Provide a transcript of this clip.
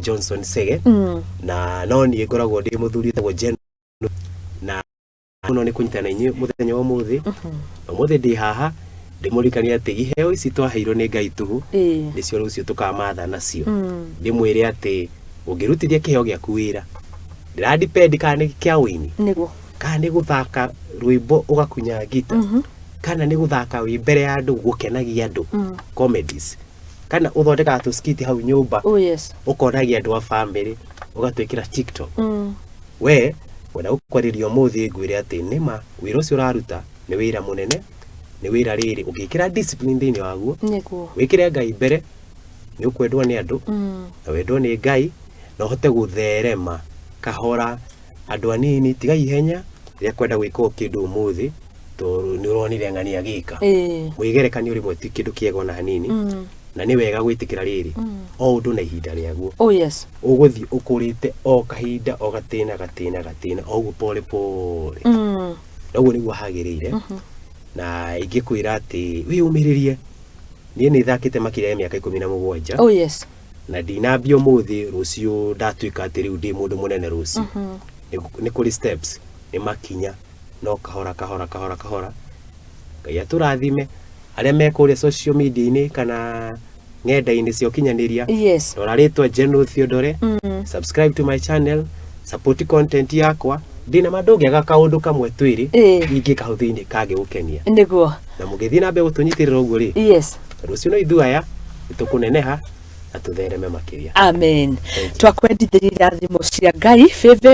Johnson Sege, na no niĩ ngoragwo ndĩ mũthuri wĩtagwo Jen, na mũno nĩ kũnyitana na inyuĩ mũthenya wa ũmũthĩ. Ũmũthĩ ndĩ haha ndĩmũririkanie atĩ iheo ici twaheirwo nĩ Ngai tũhũ, nĩcio rũciũ tũkamatha nacio. Ndĩmwĩre atĩ ũngĩrutithia kĩheo gĩaku wĩra, ndĩra depend kana nĩ kĩa ũini, kana nĩ gũthaka rwĩmbo ũgakunya ngita, kana nĩ gũthaka wĩ mbere ya andũ gũkenagia andũ, comedies, kana ũthondekaga tũskiti hau nyũmba, ũkonagia andũ a family, ũgatwĩkĩra TikTok. We wenda gũkwarĩria ũmũthĩ ngwĩre atĩ nĩma wĩra ũcio ũraruta nĩ wĩra mũnene, nĩ wĩra rĩrĩ ũngĩkĩra discipline thĩinĩ waguo, wĩkĩre Ngai mbere, nĩ ũkwendwo nĩ andũ, na wendwo nĩ Ngai, na ũhote gũtherema kahora. Andũ anini, tiga ihenya rĩa kwenda gwĩka o kĩndũ ũmũthĩ tondũ nĩ ũronire ng'ani agĩka. Mwĩgerekanio rĩmwe ti kĩndũ kĩega ona hanini, na nĩ wega gwĩtĩkĩra rĩrĩ, o ũndũ na ihinda rĩaguo. Ũgũthiĩ ũkũrĩte o kahinda, o gatĩna gatĩna gatĩna, o ũguo pole pole. Na ũguo nĩguo hagĩrĩire. Na ingĩkwĩra atĩ wĩyũmĩrĩrie, niĩ nĩ thakĩte makĩria ya mĩaka 17, na ndinambia ũmũthĩ rũciũ ndatuĩka atĩ rĩu ndĩ mũndũ mũnene rũciũ. Nĩ kũrĩ steps, nĩ makinya, no kahora kahora kahora kahora. Ngai atũrathime arĩa me kũrĩa social media-inĩ kana ng'enda-inĩ cia ũkinyanĩria. Rora rĩtwa General Theodore, subscribe to my channel, support content yakwa. Ndĩna ma ndũngĩaga kaũndũ kamwe twĩrĩ ingĩka hau thĩinĩ kangĩgũkenia. Na mũgĩthiĩ na mbere gũtũnyitĩrĩra ũguo rĩ, rũciũ no ithuĩ aya nĩtũkũneneha na tũthereme makĩria. Amen. Thank you. Twakwendithĩria irathimo cia Ngai bĩbĩ.